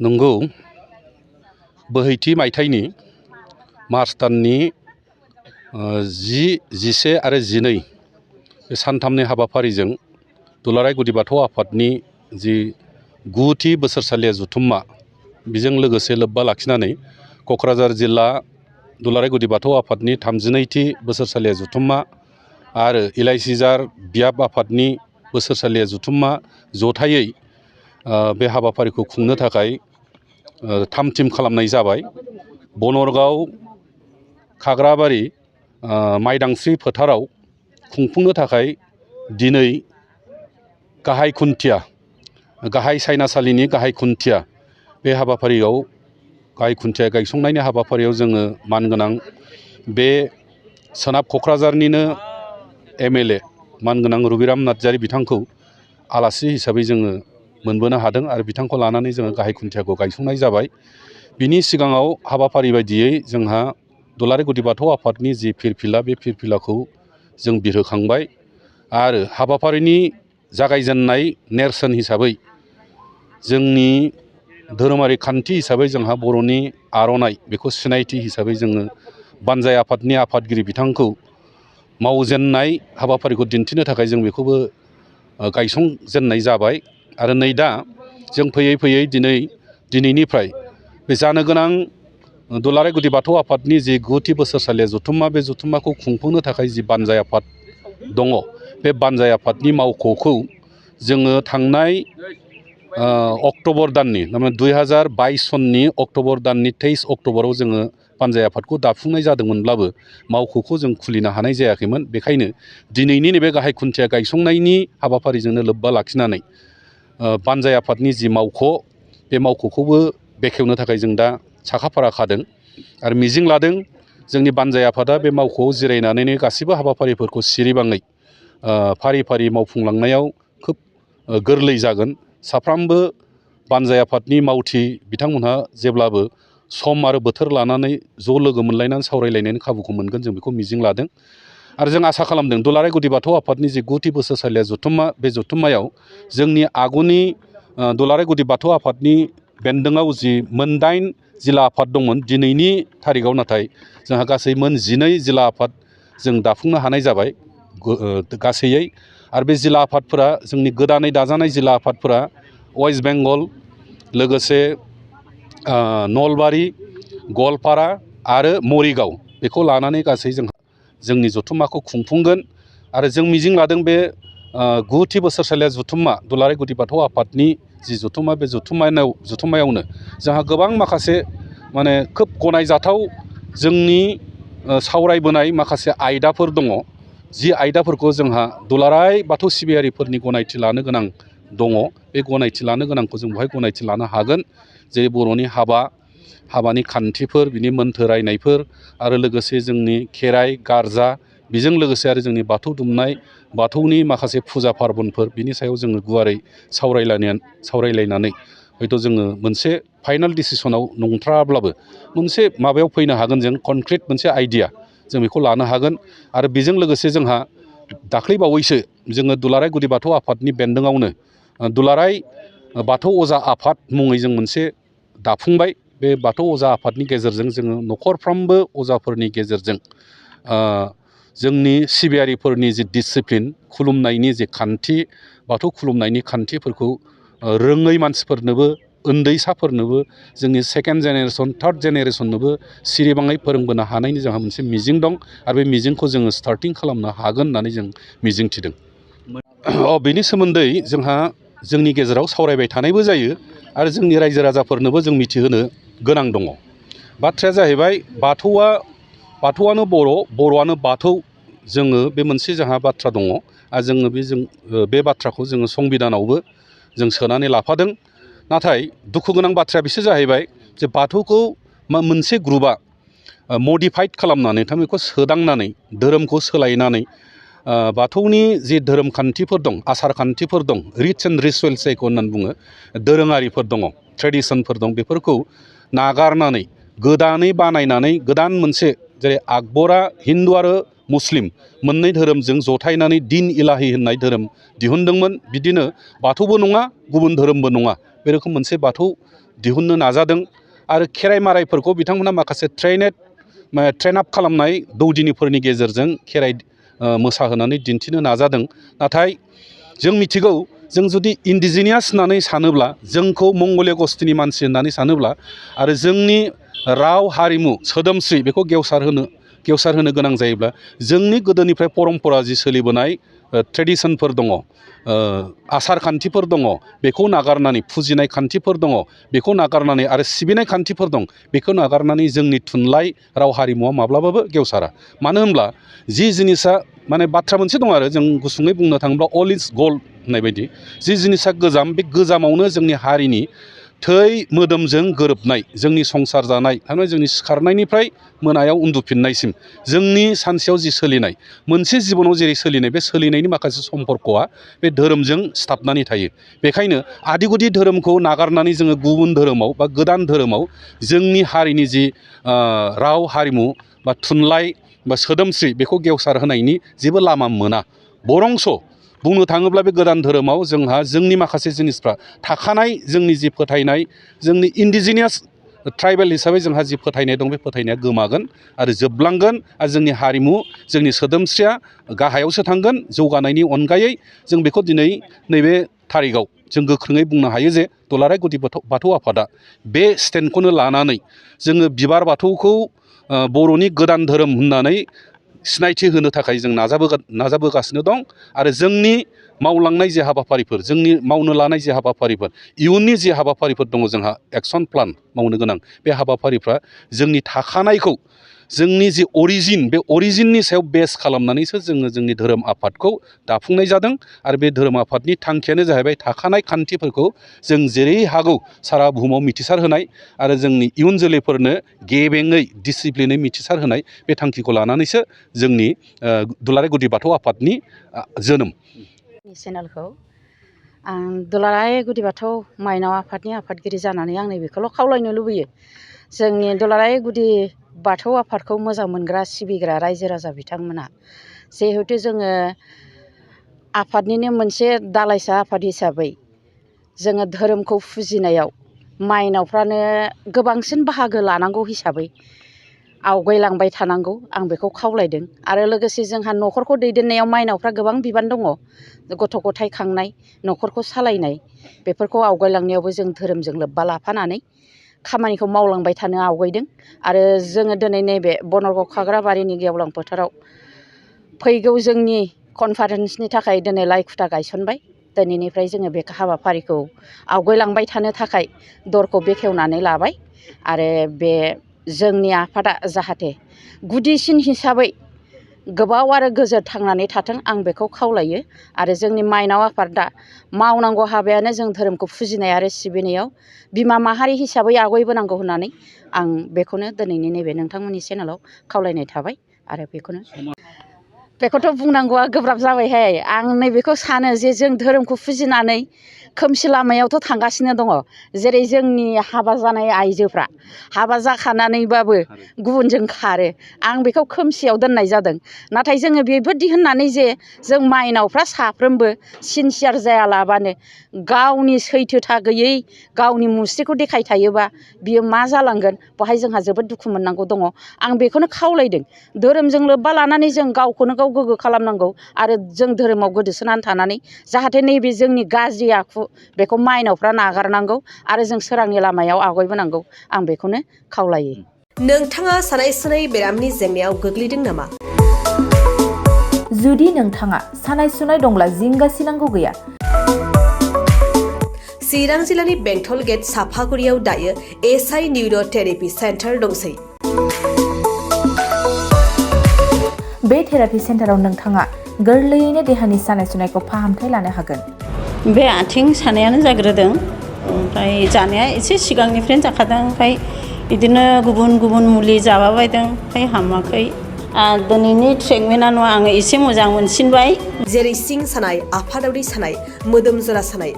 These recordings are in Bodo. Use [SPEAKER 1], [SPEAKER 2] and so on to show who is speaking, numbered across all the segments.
[SPEAKER 1] नंगौ बोहैथि मायथाइनि मार्च दाननि 10, 11 आरो 12 बे सानथामनि हाबाफारिजों दुलाराय गुदि बाथौ आफादनि जि 9थि बोसोरसालिया जथुम्मा बेजों लोगोसे लोब्बा लाखिनानै क'क्राझार जिल्ला दुलाराय गुदि बाथौ आफादनि 32थि बोसोरसालिया जथुम्मा आरो इलाइसिजार बियाब आफादनि बोसोरसालिया जथुम्मा जथायै बे हाबाफारिखौ खुंनो थाखाय थाम थिम खालामनाय जाबाय। बनरगाव खाग्राबारि माइदांस्रि फोथाराव खुंफुंनो थाखाय दिनै गाहाय सायनासालिनि गाहाय खुन्थिया बे हाबाफारियाव गाहाय खुन्थिया गायसंनायनि हाबाफारियाव जोङो मानगोनां बे सोनाब क'क्राझारनिनो MLA मानगोनां रबिराम नार्जारि बिथांखौ आलासि हिसाबै जोङो मोनबोनो हादों आरो बिथांखौ लानानै जोङो गाहाय खुन्थियाखौ गायसंनाय जाबाय। बिनि सिगाङाव हाबाफारि बायदियै जोंहा दुलाराय गुदि बाथौ आफादनि जि फिरफिला बे फिरफिलाखौ जों बिरहोखांबाय आरो हाबाफारिनि जागायजेननाय नेरसोन हिसाबै जोंनि धोरोमारि खान्थि हिसाबै जोंहा बर'नि आर'नाइ बेखौ सिनायथि हिसाबै जोङो बानजाय आफादनि आफादगिरि बिथांखौ मावजेननाय हाबाफारिखौ दिन्थिनो थाखाय जों बेखौबो गायसंजेननाय जाबाय आरो नै दा जों फैयै फैयै दिनैनिफ्राय बे जानो गोनां दुलाराय गुदि बाथौ आफादनि जि 9थि बोसोरसालिया जथुम्मा बे जथुम्माखौ खुंफुंनो थाखाय जि बानजाय आफाद दङ बे बानजाय आफादनि मावख'खौ जोङो थांनाय अक्ट'बर दाननि 2022 सननि अक्ट'बर दाननि 23 अक्ट'बराव जोङो बानजाय आफादखौ दाफुंनाय जादोंमोनब्लाबो मावख'खौ जों खुलिनो हानाय जायाखैमोन। बेखायनो दिनैनि नैबे गाहाय खुन्थिया गायसंनायनि हाबाफारिजोंनो लोब्बा लाखिनानै बानजाय आफादनि जि मावख' बे मावख'खौबो बेखेवनो थाखाय जों दा साखाफारा खादों आरो मिजिं लादों जोंनि बानजाय आफादा बे मावख'आव जिरायनानैनो गासैबो हाबाफारिफोरखौ सिरिबाङै फारि फारि मावफुंलांनायाव खोब गोरलै जागोन। साफ्रोमबो बानजाय आफादनि मावथि बिथांमोनहा जेब्लाबो सम आरो बोथोर लानानै ज' लोगो मोनलायनानै सावरायलायनायनि खाबुखौ मोनगोन जों बेखौ मिजिं लादों आरो जों आसा खालामदों दुलाराय गुदि बाथौ आफादनि जि 9थि बोसोरसालिया जथुम्मा बे जथुम्मायाव जोंनि आगुनि दुलाराय गुदि बाथौ आफादनि बेन्दोङाव जि 8 जिल्ला आफाद दंमोन दिनैनि थारिखआव नाथाय जोंहा गासै 12 जिल्ला आफाद जों दाफुंनो हानाय जाबाय गासैयै आरो बे जिल्ला आफादफोरा जोंनि गोदानै दाजानाय जिल्ला आफादफोरा वेस्ट बेंगल लोगोसे नलबारि गवालपारा आरो मरिगाव बेखौ लानानै गासै जोंनि जथुम्माखौ खुंफुंगोन आरो जों मिजिं लादों बे 9थि बोसोरसालिया जथुम्मा दुलाराय गुदि बाथौ आफादनि जि जथुम्मा बे जथुम्मायावनो जोंहा गोबां माखासे माने खोब गनायजाथाव जोंनि सावरायबोनाय माखासे आयदाफोर दङ जि आयदाफोरखौ जोंहा दुलाराय बाथौ सिबियारिफोरनि गनायथि लानो गोनां दङ बे गनायथि लानो गोनांखौ जों बेवहाय गनायथि लानो हागोन। जेरै बर'नि हाबानि खान्थिफोर बिनि मोन्थोर रायनायफोर आरो लोगोसे जोंनि खेराइ गारजा बेजों लोगोसे आरो जोंनि बाथौ दुमनाय बाथौनि माखासे फुजा पार्बनफोर बिनि सायाव जोङो गुवारै सावरायलायनानै हयथ' जोङो मोनसे फाइनाल डिसिसनाव नंथ्राब्लाबो मोनसे माबायाव फैनो हागोन जों कनक्रिट मोनसे आइडिया जों बेखौ लानो हागोन आरो बेजों लोगोसे जोंहा दाख्लैबावैसो जोङो दुलाराय गुदि बाथौ आफादनि बेन्दोङावनो दुलाराय बाथौ अजा आफाद मुङै जों मोनसे दाफुंबाय। बे बाथौ अजा आफादनि गेजेरजों जोङो न'खरफ्रोमबो अजाफोरनि गेजेरजों जोंनि सिबियारिफोरनि जि डिसिप्लिन खुलुमनायनि जे खान्थि बाथौ खुलुमनायनि खान्थिफोरखौ रोङै मानसिफोरनोबो उन्दैसाफोरनोबो जोंनि सेकेन्ड जेनेरेसन थार्ड जेनेरेसननोबो सिरिबाङै फोरोंबोनो हानायनि जोंहा मोनसे मिजिं दं आरो बे मिजिंखौ जोङो स्टार्टिं खालामनो हागोन होननानै जों मिजिंथिदों। बेनि सोमोन्दै जोंहा जोंनि गेजेराव सावरायबाय थानायबो जायो आरो जोंनि रायजो राजाफोरनोबो जों मिथिहोनो गोनां दङ। बाथ्राया जाहैबाय बाथौआनो बर'आनो बाथौ जोङो बे मोनसे जोंहा बाथ्रा दङ आरो जोङो बे बाथ्राखौ जोङो संबिधानावबो जों सोनानै लाफादों। नाथाय दुखु गोनां बाथ्राया बिसो जाहैबाय जे बाथौखौ मोनसे ग्रुपआ मडिफाइड खालामनानै बेखौ सोदांनानै धोरोमखौ सोलायनानै बाथौनि जि धोरोम खान्थिफोर दं आसार खान्थिफोर दं रिट्स एन्ड रिचुवेल्स जायखौ होननानै बुङो दोरोङारिफोर दङ ट्रेडिसनफोर दं बेफोरखौ नागारनानै गोदानै बानायनानै गोदान मोनसे जेरै आकबरा हिन्दु आरो मुस्लिम मोननै धोरोमजों जथायनानै दिन इलाहि होननाय धोरोम दिहुनदोंमोन। बिदिनो बाथौबो नङा गुबुन धोरोमबो नङा बे रोखोम मोनसे बाथौ दिहुननो नाजादों आरो खेराइ माराइफोरखौ बिथांमोना माखासे ट्रेन आप खालामनाय दौदिनिफोरनि गेजेरजों खेराइ मोसाहोनानै दिन्थिनो नाजादों। नाथाय जों मिथिगौ जों जुदि इन्डिजिनियास होननानै सानोब्ला जोंखौ मंगलिय गस्थिनि मानसि होननानै सानोब्ला आरो जोंनि राव हारिमु सोदोमस्रि बेखौ गेवसार होनो गोनां जायोब्ला जोंनि गोदोनिफ्राय परम्परा जि सोलिबोनाय ट्रेडिसनफोर दङ, आसार खान्थिफोर दङ, बेखौ नागारनानै फुजिनाय खान्थिफोर दङ, बेखौ नागारनानै आरो सिबिनाय खान्थिफोर दं, बेखौ नागारनानै जोंनि थुनलाइ राव हारिमुवा माब्लाबाबो गेवसारा। मानो होनब्ला जि जिनिसा माने बाथ्रा मोनसे दं आरो जों गुसुङै बुंनो थाङोब्ला अल इज गोल्ड होननाय बायदि, जि जिनिसा गोजाम बे गोजामावनो जोंनि हारिनि थै मोदोमजों गोरोबनाय जोंनि संसार जानाय, थारमाने जोंनि सिखारनायनिफ्राय मोनायाव उन्दुफिननायसिम जोंनि सानसेयाव जि सोलिनाय मोनसे जिबनाव जेरै सोलिनाय बे सोलिनायनि माखासे सम्पर्कआ बे धोरोमजों सिथाबनानै थायो। बेखायनो आदि गुदि धोरोमखौ नागारनानै जोङो गुबुन धोरोमाव बा गोदान धोरोमाव जोंनि हारिनि जि राव हारिमु बा थुनलाइ बा सोदोमस्रि बेखौ गेवसार होनायनि जेबो लामा मोना। बरंस बुंनो थाङोब्ला बे गोदान धोरोमाव जोंहा जोंनि माखासे जिनिसफ्रा थाखानाय जोंनि जि फोथायनाय, जोंनि इन्डिजिनियास ट्राइबेल हिसाबै जोंहा जि फोथायनाय दं बे फोथायनाया गोमागोन आरो जोबलांगोन आरो जोंनि हारिमु जोंनि सोदोमस्रिया गाहायावसो थांगोन। जौगानायनि अनगायै जों बेखौ दिनै नैबे थारिखआव जों गोख्रोङै बुंनो हायो जे दुलाराय गुदि बाथौ आफादा बे स्टेन्डखौनो लानानै जोङो बिबार बाथौखौ बर'नि गोदान धोरोम होननानै सिनायथि होनो थाखाय जों नाजाबोगासिनो दं आरो जोंनि मावलांनाय जे हाबाफारिफोर, जोंनि मावनो लानाय जे हाबाफारिफोर, इयुननि जे हाबाफारिफोर दङ जोंहा एक्सन प्लान मावनो गोनां, बे हाबाफारिफ्रा जोंनि थाखानायखौ जोंनि जि अरिजिन बे अरिजिननि सायाव बेस खालामनानैसो जोङो जोंनि धोरोम आफादखौ दाफुंनाय जादों आरो बे धोरोम आफादनि थांखियानो जाहैबाय थाखानाय खान्थिफोरखौ जों जेरै हागौ सारा बुहुमाव मिथिसार होनाय आरो जोंनि इयुन जोलैफोरनो गेबेङै डिसिप्लिनै मिथिसार होनाय बे थांखिखौ लानानैसो जोंनि दुलाराय गुदि बाथौ आफादनि जोनोम।
[SPEAKER 2] चेनेलखौ आं दुलाराय गुदि बाथौ माइनाव आफादनि आफादगिरि जानानै आं नैबेखौल' खावलायनो लुबैयो, जोंनि दुलाराय गुदि बाथौ आफादखौ मोजां मोनग्रा सिबिग्रा रायजो राजा बिथांमोना जिहेथु जोङो आफादनिनो मोनसे दालाइसा आफाद हिसाबै जोङो धोरोमखौ फुजिनायाव माइनावफ्रानो गोबांसिन बाहागो लानांगौ हिसाबै आवगायलांबाय थानांगौ, आं बेखौ खावलायदों। आरो लोगोसे जोंहा न'खरखौ दैदेननायाव माइनावफ्रा गोबां बिबान दङ, गथ' गथाय खांनाय, न'खरखौ सालायनाय, बेफोरखौ आवगायलांनायावबो जों धोरोमजों लोब्बा लाफानानै खामानिखौ मावलांबाय थानो आवगायदों। आरो जोङो दिनै नैबे बनरगाव खाग्राबारिनि गेवलां फोथाराव फैगौ जोंनि कनफारेन्सनि थाखाय दिनै लाइ खुथा गायसनबाय। दिनैनिफ्राय जोङो बे हाबाफारिखौ आवगायलांबाय थानो थाखाय दरखौ बेखेवनानै लाबाय आरो बे जोंनि आफादा जाहाथे गुदिसिन हिसाबै गोबाव आरो गोजोर थांनानै थाथों, आं बेखौ खावलायो। आरो जोंनि माइनाव आफादा मावनांगौ हाबायानो जों धोरोमखौ फुजिनाय आरो सिबिनायाव बिमा माहारि हिसाबै आवगायबोनांगौ होननानै आं बेखौनो दिनैनि नैबे नोंथांमोननि चेनेलाव खावलायनाय थाबाय। आरो बेखौथ' बुंनांगौआ गोब्राब जाबायहाय। आं नैबेखौ सानो जे जों धोरोमखौ फुजिनानै खोमसि लामायावथ' थांगासिनो दङ। जेरै जोंनि हाबा जानाय आइजोफ्रा हाबा जाखानानैबाबो गुबुनजों खारो, आं बेखौ खोमसियाव दोननाय जादों। नाथाय जोङो बेबायदि होननानै जे जों माइनावफ्रा साफ्रोमबो सिनसियार जायालाबानो गावनि सैथोथा गैयै गावनि मुस्रिखौ देखाय थायोबा बियो मा जालांगोन, बेवहाय जोंहा जोबोद दुखु मोननांगौ दङ। आं बेखौनो खावलायदों, धोरोमजों लोब्बा लानानै जों गावखौनो गाव गोग्गो खालामनांगौ आरो जों धोरोमाव गोदोसोनानै थानानै जाहाथे नैबे जोंनि गाज्रि आखु बेखौ माइनावफ्रा नागारनांगौ आरो जों सोरांनि लामायाव आवगायबोनांगौ, आं बेखौनो खावलायो।
[SPEAKER 3] नोंथाङा सानाय सुनाय बेरामनि जेंनायाव गोग्लैदों नामा?
[SPEAKER 4] जुदि नोंथाङा सानाय सुनाय दंब्ला जिंगासिनांगौ गैया।
[SPEAKER 3] चिरां जिल्लानि बेंटल गेट साफागुरियाव दायो एसआइ निउर' थेरापि सेन्टार दंसै।
[SPEAKER 4] बे थेरापि सेन्टाराव नोंथाङा गोरलैयैनो देहानि सानाय सुनायखौ फाहामथाय लानो हागोन।
[SPEAKER 5] बे आथिं सानायानो जाग्रोदों, ओमफ्राय जानाया एसे सिगांनिफ्रायनो जाखादों, ओमफ्राय बिदिनो गुबुन गुबुन मुलि जाबाबायदों, ओमफ्राय हामाखै। दिनैनि ट्रिटमेन्टआ आङो एसे मोजां मोनसिनबाय।
[SPEAKER 3] जेरै सिं सानाय, आफादावरि सानाय, मोदोम जरा सानाय,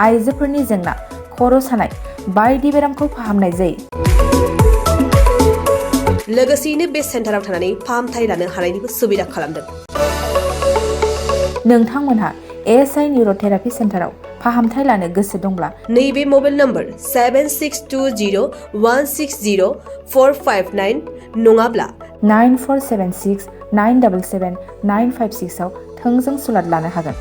[SPEAKER 4] आइजोफोरनि जेंना, खर' सानाय बायदि बेरामखौ फाहामनाय जायो।
[SPEAKER 3] लोगोसेयैनो बे सेन्टाराव थानानै फाहामथाय लानो हानायनिबो सुबिदा खालामदों।
[SPEAKER 4] नोंथांमोनहा एसआइ निउर' थेरापि सेन्टाराव फाहामथाय लानो गोसो दंब्ला
[SPEAKER 3] नैबे मबाइल नम्बर 7620160459 नङाब्ला
[SPEAKER 4] 9476 977 956 आव थोंजों सुलाद लानो हागोन।